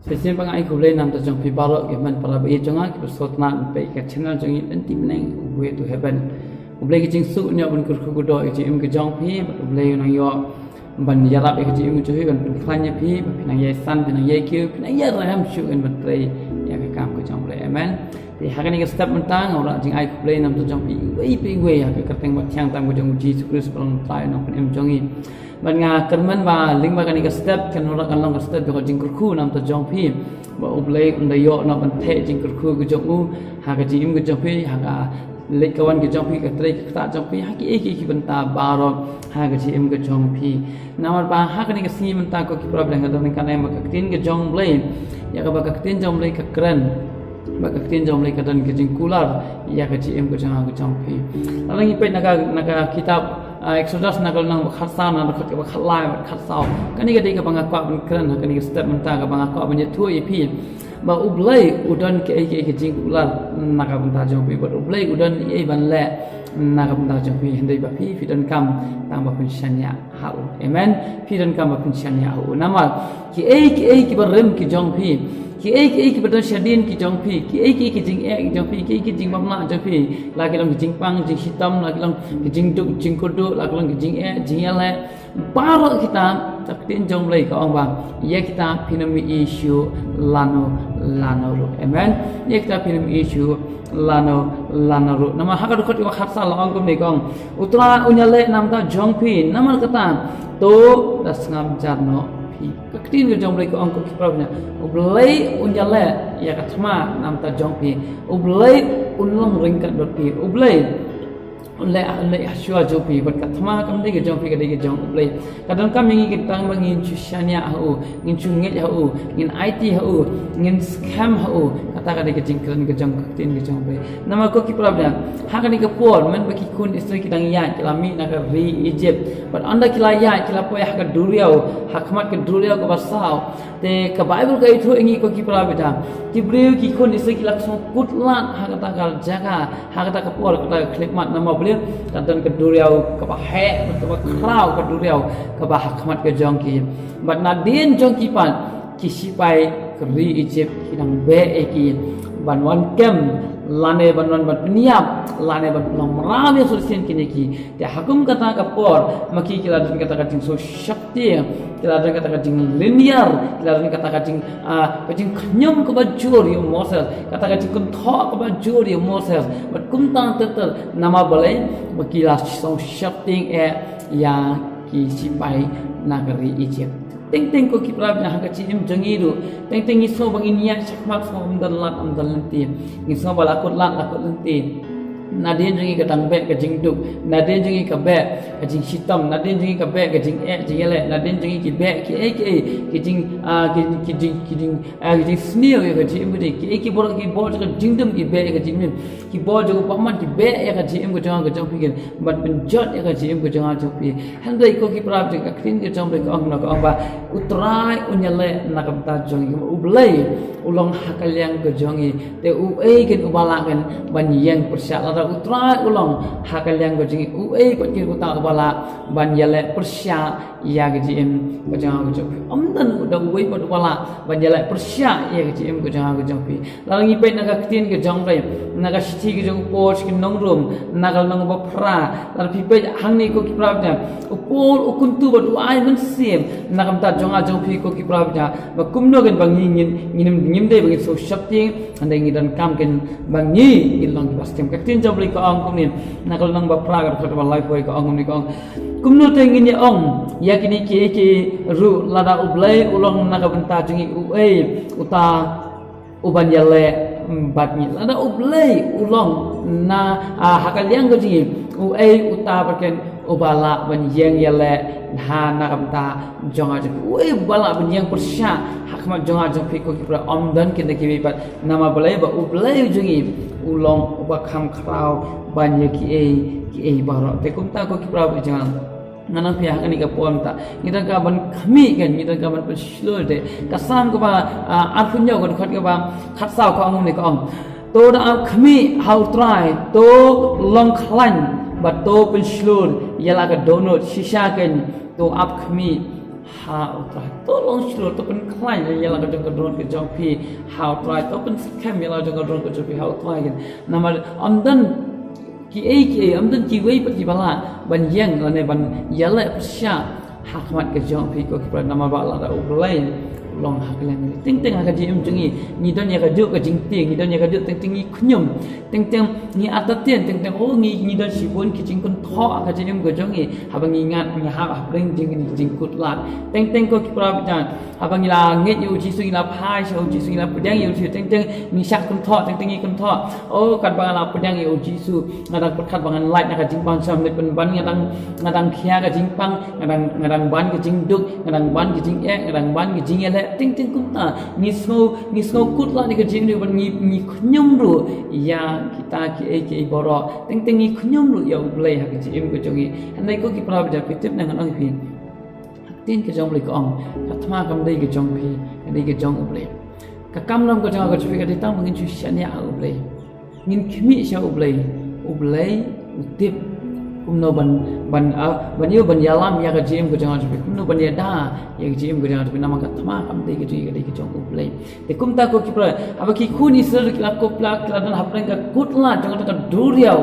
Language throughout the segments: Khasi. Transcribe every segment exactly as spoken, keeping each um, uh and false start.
Shisien ba nga ai khublei namar jong phi baroh ki hynmen para baieit jong nga kiba sngewtynnat ban peit ka channel jong ngi Lynti Bneng, Way to Heaven. U Blei ka jingsuk un ïoh ban kyrkhu kyrdoh ïa ka jingim ka jong phi, bad U Blei un nang ïoh ban ïarap ïa ka jingim ka jong phi, ban pynkhlaiñ ïa phi ba phin nang ïai san, phin nang ïai kiew, phin nang ïai rem shuh ban trei ïa ka kam ka jong U Blei. Amen. Te ha kane ka step mynta nga wanrah jingai khublei namar jong phi iwei pa iwei ha ka kyrteng ba thiang tam ka jong U Jisu Khrist ba long U Trai Nongpynim jong ngi. Bad nga kyrmen ba lyngba kane ka step kan wanrah kan long ka step jong ka jingkyrkhu namar jong phi, ba U Blei un da ïoh noh ban theh jingkyrkhu ka jong u ha ka jingim ka jong phi, ha ka leit ka wan ka jong phi, ka trei ka ktah jong phi, ha kiei kiei ki bynta baroh ha ka jingim ka jong phi. Namar ba ha kane ka sngi mynta ko ki para bangeit, nga don ryngkat ne ba ka ktien ka jong U Blei, ïa kaba ka ktien jong U Blei ka kren, ba ka ktien jong U Blei ka don ka jingkular ïa ka jingim ka jong nga ka jong phi. Lada ngi peit na ka, na ka kitab, ah, Exodus, na ka lynnong ba khatsaw, na ka dkhot kaba khatlai bad khatsaw. Kane ka dei kaba nga kwah ban kren ha kane ka step mynta, kaba nga kwah ban ïathuh ïa phi, ba U Blei u don kaei kaei ka jingkular na ka bynta jong phi, bad U Blei u don ei ei ban leh na ka bynta jong phi, hynrei ba phi, phi donkam tang ba pynshaniah ha u. Amen. Phi donkam ba pynshaniah ha u. Namar kiei kiei kiba rim ki jong phi, kiei kiei kiba don shadien ki jong phi, kiei kiei ki jingeh ki jong phi, kiei ki jingbamla jong phi, la ki long ki jingpang jingshitom, la ki long ki jingduk jingkyrduh, la ki long ki jingeh jingïaleh, baroh kita, ka ktien jong U Blei ka ong ba ïa kita phin ym ïohi shuh lano lano ruh. Amen. Ïa kita phin ym ïohi shuh lano lano ruh. Namar ha ka dkhot kaba khatsaw la ong kumne, ka ong, U Trai un ïaleh namar jong phi, namar kata to da sngap jar noh phi. Ka ktien ka jong U Blei ka ong ko ki para bangeit, U Blei un ïaleh ïa ka thma namar jong phi. U Blei un long ryngkat bad phi. U Blei un leh, un leh ha shuwa jong phi, bad ka thma kam dei ka jong phi, ka dei ka jong U Blei. Ka donkam ïa ngi tang ba ngin shu shaniah ha u, ngin shu ngeit ha u, ngin aiti ha u, ngin skhem ha u. Kata ka dei ka jingkren ka jong ka ktien ka jong U Blei. Namar ko ki para bangeit, ha kane ka por mynba ki khun Israel ki dang ïaid, ki la mih na ka ri Egypt, bad ynda ki la ïaid ki la poi ha ka duriaw, ha khmat ka duriaw kaba saw. Te ka Baibl ka ïathuh ïa ngi ko ki para bangeit, ki briew ki khun Israel ki la sngewkut lad ha kata ka jaka, ha kata ka por, kata ka khyllipmat, namar balei? Ka don ka duriaw kaba heh, kaba khraw ka duriaw kaba ha khmat ka jong ki. Bad nadien jong ki pat ki shipai ka ri Egypt ki dang beh ïa ki ban wan kem, lane ban wan ban pynïap, lane ban pynlong mraw ïa ki shisien kine ki. Te ha kum kata ka por ma ki, ki la don kata ka jingsngewsih, ki la don kata ka jinglynñiar, ki la don kata ka jing, ah, ka jingkhñium kaba jur ïa u Moses, kata ka jingkynthoh kaba jur ïa u Moses. Bad kumta ter ter, namar balei? Ba ki la sngewsih eh ïa ki shipai na ka ri Egypt. Teng teng ko ki para bangeit, ha ka jingim jong ngi ruh, teng teng ngi sngew ba ngin ïaid shakhmat, sngew ym don lad ym don lynti, ngi sngew ba la kut lad la kut lynti. Nadien jong ngi ka dang beh ka jingduk, nadien jong ngi ka beh ka jingshitom, nadien jong ngi ka beh ka jingeh jingïaleh, nadien jong ngi ki beh kiei kiei ki jing, ah, ki, ki jing, ki jing, ah, ki jingsniew ïa ka jingim ka jong ngi, kiei ki bor, ki bor jong ka jingdum ki beh ïa ka jingim, ki bor jong u bymman ki beh ïa ka jingim ka jong nga ka jong phi, kin ban pynjot ïa ka jingim ka jong nga jong phi. Hynrei ko ki para bangeit, ka ktien ka jong U Blei ka ong, ka ong ba U Trai un ïaleh na ka bynta jong ngi. U Blei u long ha ka liang ka jong ngi. Te uei kin uba lah kin ban ïeng pyrshah? Lada U Trai u long ha ka liang ka jong ngi, uei pat kin uta uba lah ban ïaleh pyrshah ïa ka jingim ka jong nga ka jong phi? Ym don da uwei pat uba lah ban ïaleh pyrshah ïa ka jingim ka jong nga ka jong phi. Lada ngi peit na ka ktien ka jong U Blei, na ka shithi ka jong u Paul sha ki nong Rom, na ka lynnong ba phra, lada phi peit hangne ko ki para bangeit, u Paul u kyntu bad u ai mynsiem na ka bynta jong nga jong phi ko ki para bangeit, ba kumno kin ba ngi ngin, ngin, ngim dei ba ngin sngewsih, hynrei ngi donkam kin ba ngi ngin long kiba skhem. Ka ktien jong U Blei ka ong kumne, na ka lynnong ba phra ka dkhot ba laiphew ka ong kumne, ka ong, kumno te ngin ïa ong ïa kine kiei kiei ruh, lada U Blei u long na ka bynta jong ngi, uei uta uban ïaleh bad ngi? Lada U Blei u long na, ah, ha ka liang ka jong ngi, uei uta pat kin uba lah ban ïeng ïaleh ha na ka bynta jong nga jong phi? Uei uba lah ban ïeng pyrshah ha khmat jong nga jong phi ko ki para? Ym don kin da kiwei pat. Namar balei? Ba U Blei u jong ngi u long uba kham khraw ban ïa kiei kiei baroh. Te kumta ko ki para bangeit jong nga, nga nang phi ha kane ka por mynta, ngi donkam ban khmih, kan, ngi donkam ban pynshlur. Te ka Salm kaba, ah, arphew hynñiew ka dkhot kaba khatsaw ka ong kumne, ka ong, to da ap khmih ha U Trai, to long khlaiñ bad to pynshlur ïa la ka dohnud. Shisha kan, to ap khmih Ha U Trai, to long shlur, to pynkhlaiñ ïa la ka jong ka drun ka jong phi ha U Trai, to pynskhem ïa la ka jong ka drun ka jong phi ha U Trai kin. Namar ym don kiei kiei, ym don kiwei pat kiba lah ban ïeng lane ban ïaleh pyrshah ha khmat ka jong phi ko ki para, namar ba lada U Blei u long ha ka liang, teng teng ha ka jingim jong ngi ngi don ïa kajuh ka jingtieng, ngi don ïa kajuh, teng teng ngi khñium, teng teng ngi artatien, teng teng, oh, ngi, ngi don shibun ki jingkynthoh ha ka jingim ka jong ngi. Haba ngi ngat, ngi hap hapdeng jong ki jingkutlad. Teng teng ko ki para bangeit, haba ngi la ngeit ïa U Jisu, ngi la phai sha U Jisu, ngi la pdiang ïa U Jisu, teng teng ngi shah kynthoh, teng teng ngi kynthoh, oh, katba nga la pdiang ïa U Jisu, nga dang pyrkhat ba ngan lait na ka jingpang, sha mynta pynban nga dang, nga dang khia ka jingpang, nga dang, nga dang ban ka jingduk, nga dang ban ka jingeh, nga dang ban ka jingïaleh, teng teng kumta. Ngi sngew, ngi sngew kutlad ïa ka jingim, ngi, ngi khñium ruh ïa kita kiei kiei baroh, teng teng ngi khñium ruh ïa U Blei ha ka jingim ka jong ngi. Hynrei ko ki para bangeit, phi tip ne ngan ong ïa phi, ktien ka jong U Blei ka ong, ka thma kam dei ka jong phi, ka dei ka jong U Blei. Ka kamram ka jong nga ka jong phi ka dei tang ba ngin shu shaniah ha U Blei. Ngin khmih sha U Blei. U Blei u tip kumno ban, ban, ah, ban ïoh ban ïalam ïa ka jingim ka jong nga jong phi, kumno ban ïada ïa ka jingim ka jong nga jong phi, namar ka thma kam dei ka jong ngi, ka dei ka jong U Blei. Te kumta ko ki para, haba ki khun Israel ki la kutlad, ki la don hapdeng ka kutlad jong kata ka duriaw.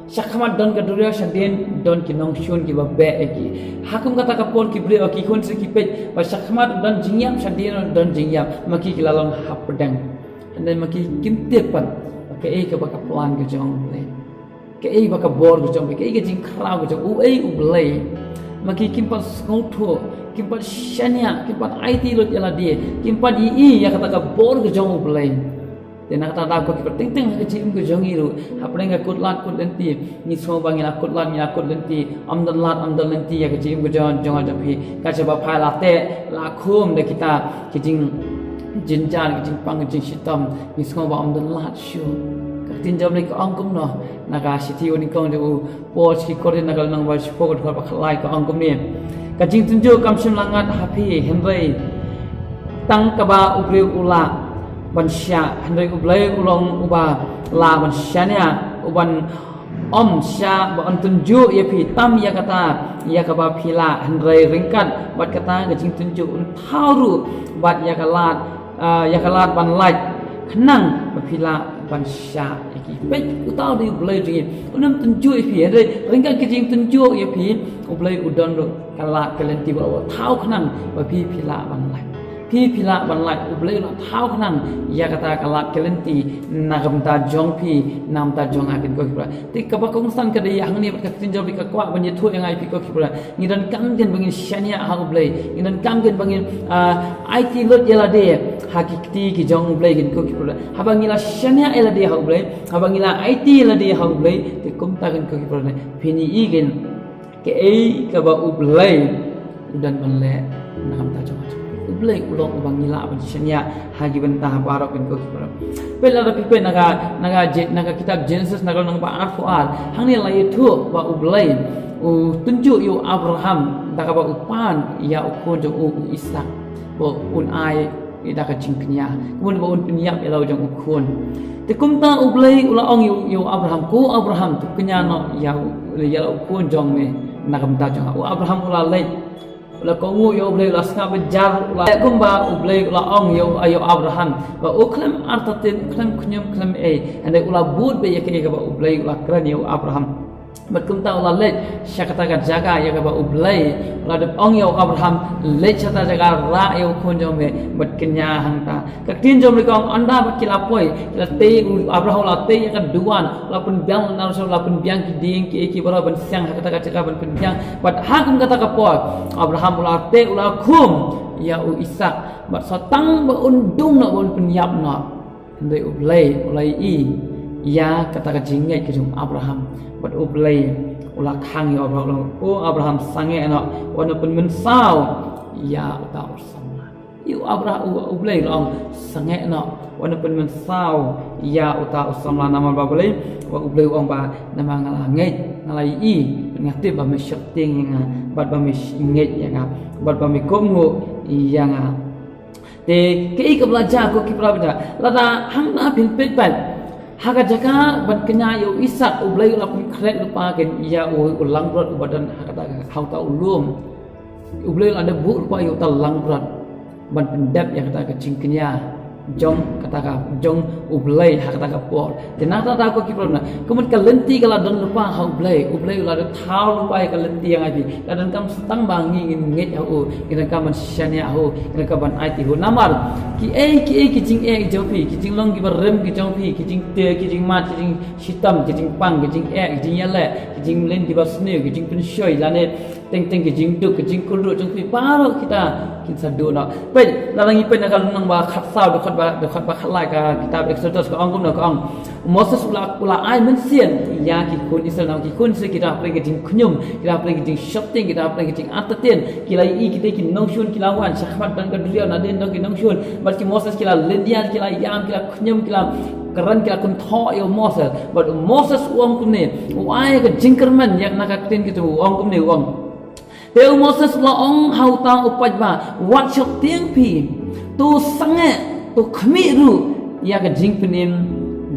Shakhmat don ka duriaw, shadien don ki nongshun kiba beh ïa ki. Ha kum kata ka por ki briew, ki khun Israel ki peit ba shakhmat don jingïap, shadien don jingïap, ma ki ki la long hapdeng. Hynrei ma ki kim tip pat ba kaei kaba ka plan ka jong U Blei, kaei ba ka bor ka jong U Blei, kaei ka jingkhraw ka jong uei U Blei. Ma ki kim pat sngewthuh, kim pat shaniah, kim pat aiti lut ïa lade, kim pat ïohi ïa kata ka bor ka jong U Blei. Te na kata ka daw ko ki para, teng teng ha ka jingim ka jong ngi ruh, hapdeng ka kutlad kut lynti, ngi sngew ba ngi la kutlad, ngi la kut lynti, ym don lad, ym don lynti ïa ka jingim ka jong, jong nga jong phi. Ka jingba phai la teh la khum da kita ki jingjynjar, ki jingpang, ki jingshitom, ngi sngew ba ym don lad shuh. Ka ktien jong U Blei ka ong kumno? Na ka shithi U Nyngkong jong u Paul sha ki Korinth, na ka lynnong ba shiphew, ka dkhot ba khatlai, ka ong kumne: Ka jingtynjuh kam shym la ngat ha phi, hynrei tang kaba u briew u lah ban shah, hynrei U Blei u long uba lah ban shaniah, uban ym shah ba un tynjuh ïa phi tam ïa kata ïa kaba phi lah, hynrei ryngkat bad kata ka jingtynjuh un thaw ruh bad ïa ka lad, ah, ïa ka lad ban lait, khnang ba phi lah ban shah ïa ki. Peit, uta u dei U Blei jong ngi. Un ym tynjuh ïa phi, hynrei ryngkat ka jingtynjuh ïa phi, U Blei u don ruh ka lad ka lynti ba u thaw khnang ba phi, phi lah ban lait. Phi, phi lah ban lait, U Blei u la thaw khnang ïa kata ka lad ka lynti na ka bynta jong phi, na ka bynta jong nga, kin ko ki para. Te kaba kongsan ka dei hangne bad ka ktien jong U Blei ka kwah ban ïathuh ïa nga ïa phi ko ki para. Ngi donkam kin ba ngin shaniah ha U Blei. Ngi donkam kin ba ngin, ah, aiti lut ïa lade ha ki kti ki jong U Blei, kin ko ki para. Haba ngi la shaniah ïa lade ha U Blei, haba ngi la aiti ïa lade ha U Blei, te kumta, kin ko ki para, phin ïohi kin kaei kaba U Blei u don ban leh na ka bynta jong nga. U Blei u long uba ngi lah ban shaniah ha ki bynta baroh, kin ko ki para. Peit, lada phi peit na ka, na ka Je-, na ka kitab Genesis, na ka lynnong ba arphew ar, hangne la ïathuh ba U Blei u tynjuh ïa u Abraham da kaba u pan ïa u khun jong u, u Isaak, ba un ai ïa da ka jingkñia, kumno ba un pynïap ïa la u jong u khun. Te kumta U Blei u la ong ïa u, ïa u Abraham, ko Abraham, to kñia noh ïa u, ïa la u khun jong me na ka bynta jong nga. U Abraham u la leit, u la kohnguh ïa U Blei, u la sngap beit jar, u la, kumba U Blei u la ong ïa u, ïa u Abraham ba u khlem artatien, u khlem khñium, khlem ei, hynrei u la bud beit ïa kaei kaba U Blei u la kren ïa u Abraham. Bad kumta u la leit sha kata ka jaka ïa kaba U Blei u la dep ong ïa u Abraham, leit sha kata ka jaka, rah ïa u khun jong me bad kñia hangta. Ka ktien jong U Blei ka ong, ynda bad ki la poi, ki la tei, u Abraham u la tei ïa ka duwan, u la pynbiang, na u la pynbiang ki dieng kiei kiei baroh ban siang ha kata ka jaka ban pynbiang. Bad ha kum kata ka por Abraham u la tei, u la khum ïa u Isaak, bad sa tang ba un dung noh, ba un pynïap noh. Hynrei U Blei u la ïohi ïa kata ka jingngeit ka jong u Abraham. Bad U Blei u la khang ïa u Abraham, u la ong, o Abraham, sangeh noh, wan pynmynsaw ïa uta u samla. Ïa u Abraham, u, U Blei u la ong, sangeh noh, wan pynmynsaw ïa uta u samla. Namar ba balei? Ba U Blei u ong ba namar nga la ngeit, nga la ïohi, nga tip ba me sheptieng ïa nga, bad ba me ngeit ïa nga, bad ba me kohnguh ïa nga. Te kaei kaba la jia, ko ki para bangeit, lada hangne phin peit pat ha ka jaka ban kñia ïa u Isaak, U Blei u la pynkhreh lypa kin ïa u, u langbrot uba don ha kata, ha uta u lum. U Blei u la dep buh lypa ïa uta u langbrot ban pyndep ïa kata ka jingkñia jong kata ka, jong U Blei ha kata ka por. Te na kata ka, ko ki paralok, kumta ka lynti ka la don lypa ha U Blei. U Blei u la dep thaw lypa ïa ka lynti ïa ngi. Ka donkam tang ba ngi ngin ngeit ha u, ka donkam ban shaniah ha u, ka donkam ban aiti ha u. Namar kiei kiei ki jingeh ki jong phi, ki jinglong kiba rim ki jong phi, ki jingtei, ki jingmad, ki jingshitom, ki jingpang, ki jingeh, ki jingïaleh, ki jingmlien kiba sniew, ki jingpynshoi lane teng teng ki jingduk, ki jingkyrduh jong phi, baroh kita kin sa duh noh. Peit, lada ngi peit na ka lynnong ba khatsaw, dkhot ba, dkhot ba khatlai ka kitab Exodus, ka ong kumno, ka ong, Moses u la, u la ai mynsiem ïa ki khun Israel, namar ki khun Israel ki don hapdeng ka jingkhñium, ki don hapdeng ka jingsheptieng, ki don hapdeng ka jingartatien, ki la ïohi kita ki nongshun ki la wan shakhmat don ka duriaw, nadien don ki nongshun, bad ki Moses ki la lyndiar, ki la ïam, ki la khñium, ki la kren, ki la kynthoh ïa u Moses. Bad u Moses u ong kumne, u ai ka jingkyrmen ïa na ka ktien ki tu, u ong kumne, u ong, te u Moses u la ong ha uta u paidbah, wat sheptieng phi, to sangeh, to khmih ruh ïa ka jingpynim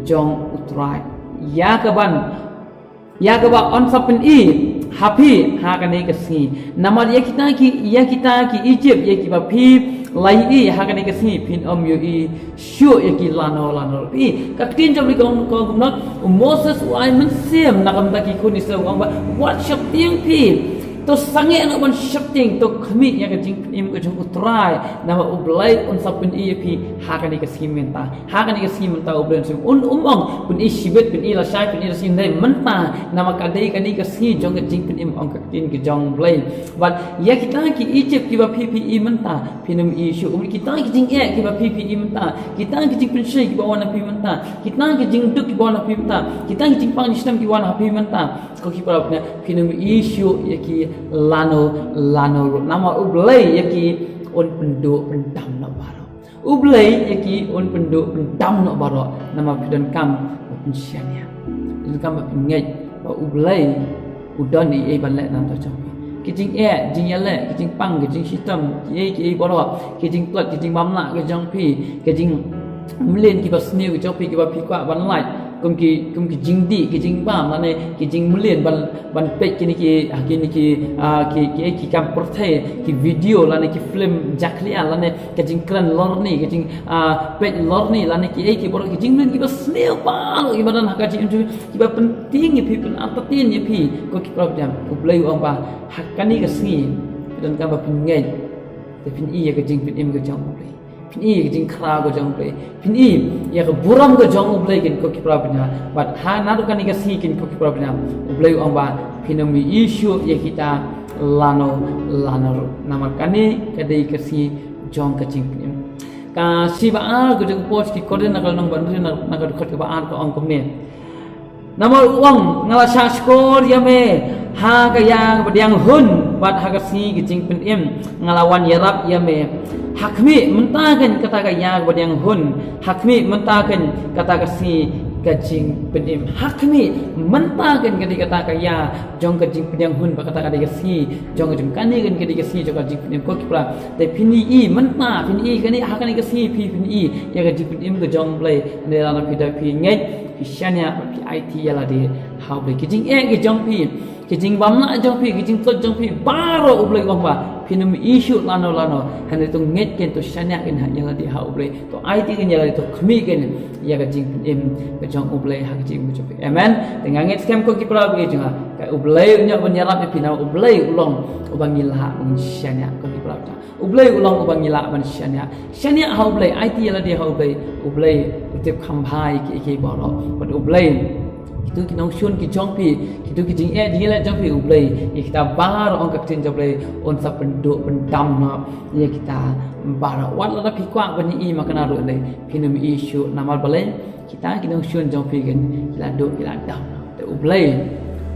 jong U Trai, ïa kaban, ïa kaba yn sa pyni ha phi ha kane ka sngi. Namar ïa kita ki, ïa kita ki Ijipt, ïa kiba phi la ïohi ha kane ka sngi, phin ym ïohi shuh ïa ki lano lano. Phi, ka ktien jong U Blei ka ong, ka ong kumno, u Moses u ai mynsiem na ka bynta ki khun Israel, u ong ba, wat sheptieng phi, to sangeh noh ban sheptieng, to khmih ïa ka jingpynim ka jong U Trai, namar U Blei un sa pyni ïa phi ha kane ka sngi mynta. Ha kane ka sngi mynta U Blei un sa, un, um ong pyni shibit, pyni lashai, pyni lashai, hynrei mynta, namar ka dei kane ka sngi jong ka jingpynim, ong ka ktien ka jong U Blei. Bad ïa kita ki Ijipt kiba phi, phi ïohi mynta, phin ym ïohi shuh. Ym kita ki jingeh kiba phi, phi ïohi mynta, kita ki jingpynshoi kiba wan ha phi mynta, kita ki jingduk kiba wan ha phi mynta, kita ki jingpang jingshitom kiba wan ha phi mynta, ko ki paralok, phin ym ïohi shuh ïa ki lano lano ruh. Namar U Blei ïa ki un pynduh pyndam noh baroh. U Blei ïa ki un pynduh pyndam noh baroh, namar phi donkam ba phin shaniah, phi donkam ba phin ngeit ba U Blei u don ei ei ban leh na ka bynta jong phi. Ki jingeh, jingïaleh, ki jingpang, ki jingshitom, kiei kiei baroh, ki jingtlot, ki jingbam lah ka jong phi, ki jingmlien kiba sniew ka jong phi, kiba phi kwah ban lait, kum ki, kum ki jingdih, ki jingbam, lane ki jingmlien ban, ban peit kine ki, ah, kine ki, ah, ki, ki, ki kam pyrthei, ki video, lane ki film jakhlia, lane ka jingkren lorni, ka jing, ah, peit lorni, lane kiei kiei baroh, ki jingmlien kiba sniew baroh kiba don ha ka jingim jong phi, kiba pyntieng ïa phi, pynartatien ïa phi, ko ki paralok, U Blei u ong ba ha kane ka sngi phi donkam ba phin ngeit, te phin ïohi ïa ka jingpynim ka jong U Blei. Phin ïohi ïa ka jingkhraw ka jong U Blei. Phin ïohi ïa ka burom ka jong U Blei, ko ki paralok. Bad ha naduh kane ka sngi, ko ki paralok, U Blei u ong ba phin ym ïohi shuh ïa kita lano lano ruh. Namar kane ka dei ka sngi jong ka jingpynim. Ka shithi ba ar ka jong u Paul sha ki Korinth, na ka lynnong ba hynriew, na, na ka dkhot kaba ar, ka ong kumne. Namar u ong, nga la shah shkor ïa me ha ka ïa kaba pdiang hun, bad ha ka sngi ka jingpynim nga la wan ïarap ïa me. Ha khmih, mynta kein kata ka ïa kaba pdiang hun. Ha khmih, mynta kein kata ka sngi ka jingpynim. Ha khmih, mynta kein ka dei kata ka ïa jong ka jingpdiang hun, bad kata ka dei ka sngi jong ka jing, kane kein ka dei ka sngi jong ka jingpynim, ko ki paralok. Te phin ïohi mynta, phin ïohi kane, ha kane ka sngi phi, phin ïohi ïa ka jingpynim ka jong U Blei. Hynrei lada phi da phi ngeit, phi shaniah, phi aiti ïa lade ha U Blei. Ki jingeh ki jong phi, ki jingbam lah jong phi, ki jingtlot jong phi, baroh U Blei u ong ba phin ym ïohi shuh lano lano. Hynrei to ngeit kein, to shaniah kein ha ïa lade ha U Blei. To aiti kein ïa lade, to khmih kein ïa ka jingpynim ka jong U Blei ha ka jingim ka jong phi. Amen. Te nga ngeit skhem, ko ki paralok, ïa jong nga, ka U Blei u ñiew ban ïarap ïa phi, namar U Blei u long uba ngi lah ban shaniah, ko ki paralok. U Blei u long uba ngi lah ban shaniah. Shaniah ha U Blei, aiti ïa lade ha U Blei. U Blei u tip kham bha ïa kiei kiei baroh. Bad U Blei, kito ki nongshun ki jong phi, kito ki jingeh jingïaleh jong phi, U Blei, ïa kita baroh, ong ka ktien jong U Blei, un sa pynduh pyndam noh ïa kita baroh. Wat lada phi kwah ban ïohi ma kane ruh, U Blei, phin ym ïohi shuh, namar balei? Kita ki nongshun jong phi kein ki la duh, ki la dam. Te U Blei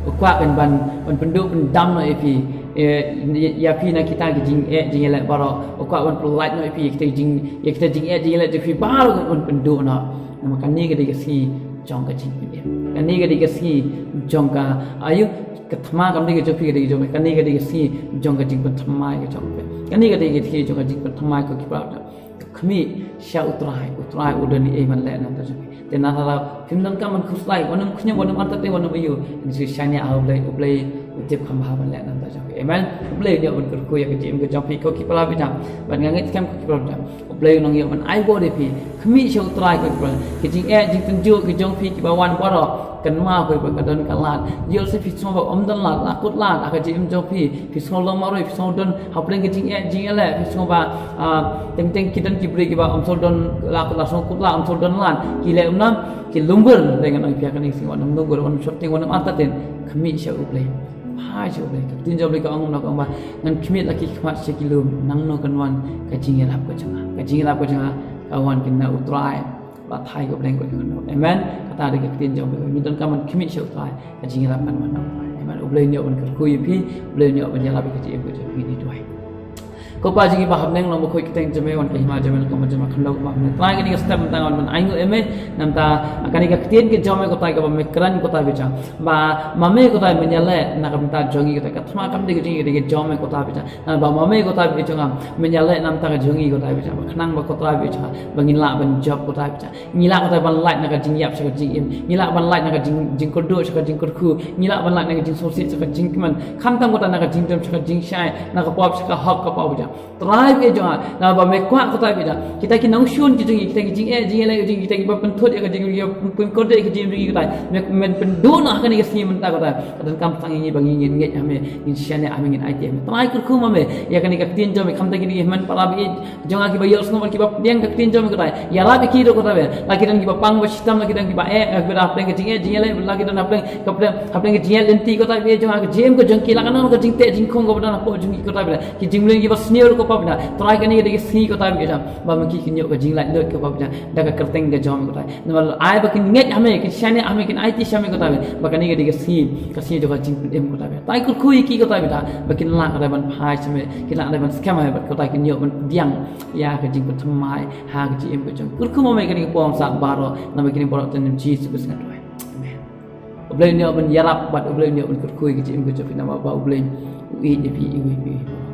u kwah kein ban, ban pynduh pyndam noh ïa phi, eh, ïa phi na kita ki jingeh jingïaleh baroh. U kwah ban pyllait noh ïa phi, ïa kita jing, ïa kita jingeh jingïaleh jong phi baroh un pynduh noh. Namar kane ka dei ka sngi jong ka jingpynim. Kane ka dei ka sngi jong ka, aïu, ka thma kam dei ka jong phi, ka dei ka jong phi. Kane ka dei ka sngi jong ka jingpynthymmai ka jong phi. Kane ka dei ka sngi jong ka jingpynthymmai, ko ki paralok. Khmih sha U Trai, U Trai u don ei ei ban leh na ka bynta jong phi. Te na ka daw phim donkam ban khuslai, wat nym khñium, wat nym artatien, wat nym aïu. Ngi shu shaniah ha U Blei, U Blei Tip kham bha ban leh namar jong phi. Amen. U Blei un ïoh ban kyrkhu ïa ka jingim ka jong phi ko ki para bangeit. Bad nga ngeit skhem ko ki para bangeit, U Blei un ïoh ban ai bor ïa phi. Khmih sha U Trai ko ki para. Ka jingeh jingtynjuh ka jong phi kiba wan baroh, kynmaw ko ki para, ka don ka lad. Ïoh lehse phi sngew ba ym don lad, la kut lad ha ka jingim jong phi. Phi sngew long marwei, phi sngew don hapdeng ka jingeh jingïaleh, phi sngew ba, ah, teng teng ki don ki briew kiba ym sngew don, la kut lad, sngew kut lad, ym sngew don lad. Ki leh kumno? Ki lungwur. Te ngan ong ïa phi ha kane ka sngi, wat nym lungwur, wat nym sheptieng, wat nym artatien. Khmih sha U Blei. Phai sha U Blei. Ka ktien jong U Blei ka ong kumno, ka ong ba ngan khmih la ki khmat sha ki lum, nangno kan wan? Ka jingïalap ka jong nga. Ka jingïalap ka jong nga ka wan keiñ na U Trai. La thait ka bneng ka jong U Blei. Amen. Kata dei ka ktien jong U Blei. Ngi donkam ban khmih sha U Trai. Ka jingïalap kan wan na U Trai. Amen. U Blei un ïoh ban kyrkhu ïa phi, U Blei un ïoh ban ïalap ïa ka jingim ka jong phi. Ngin ïa duwai. Ko Pa jong ngi ba ha bneng, long ba khuid ka kyrteng jong me, wan ka hima jong me, ka mon jong me, khyndew kumba ha bneng. Trai, kane ka step mynta ngan wan ainguh ïa me, namar kane ka ktien ka jong me ko Trai kaba me kren ko Trai biang. Ba ma me ko Trai men ïaleh na ka bynta jong ngi ko Trai, ka thma kam dei ka jong ngi, ka dei ka jong me ko Trai biang. Namar ba ma me ko Trai biang, men ïaleh na ka bynta ka jong ngi ko Trai biang. Ba khnang ba ko Trai biang, ba ngin lah ban jop ko Trai biang. Ngi lah ko Trai ban lait na ka jingïap sha ka jingim. Ngi lah ban lait na ka jing, jingkyrduh sha ka jingkyrkhu. Ngi lah ban lait na ka jingsngewsih sha ka jingkmen. Khamtam ko Trai na ka jingdum sha ka jingshai, na ka pop sha ka hok ko Pa biang. Trai biang jong nga, namar ba me kwah ko Trai biang. Kita ki nongshun ki jong ngi, kita ki jingeh jingïaleh jong ngi, kita kiba pynthut ïa ka jingim, ïa pyn, pynkordit ïa ka jingim jong ngi ko Trai. Me, men pynduh noh ha kane ka sngi mynta ko Trai. Ka donkam tang ïa ngi ba ngin ngeit ha me, ngin shaniah ha me, ngin aiti ha me. Trai, kyrkhu ma me ïa kane ka ktien jong me, khamtam kine ki hynmen para bangeit jong nga kiba ïohsngew bad kiba pdiang ka ktien jong me ko Trai. Ïarap ïa ki ruh ko Trai. La ki don kiba pang ba shitom, la ki don kiba eh, eh, kiba hapdeng ka jingeh jingïaleh, la ki don hapdeng, hapdeng, hapdeng ka jingïaleh lynti ko Trai, jong ka jingim ka jong ki, la ka don ka jingteh jingkhung kaba don hapoh jong ki ko Trai. Ki jingmlien kiba sniew ruh ko Pa biang. Trai, kane ka dei ka sngi ko Trai biang, ba ma ki kin ïoh ka jinglaitluid ko Pa biang. Da ka kyrteng ka jong me ko Trai. Namar ai ba kin ngeit ha me, kin shaniah ha me, kin aiti sha me ko Trai. Ba kane ka dei ka sngi, ka sngi jong ka jingpynim ko Trai. Trai, kyrkhu ïa ki ko Trai biang, ba kin lah ko Trai ban phai sha me, kin lah ko Trai ban skhem ha me, bad ko Trai kin ïoh ban pdiang ïa ka jingpynthymmai ha ka jingim ka jong. Kyrkhu ma me kane ka por sat baroh, namar kine baroh ha kyrteng Jisu Khrist nga duwai. Amen. U Blei un ïoh ban ïarap bad U Blei un ïoh ban kyrkhu ïa ka jingim ka jong phi, namar ba U Blei u ïeit ïa phi, u ïeit ïa phi.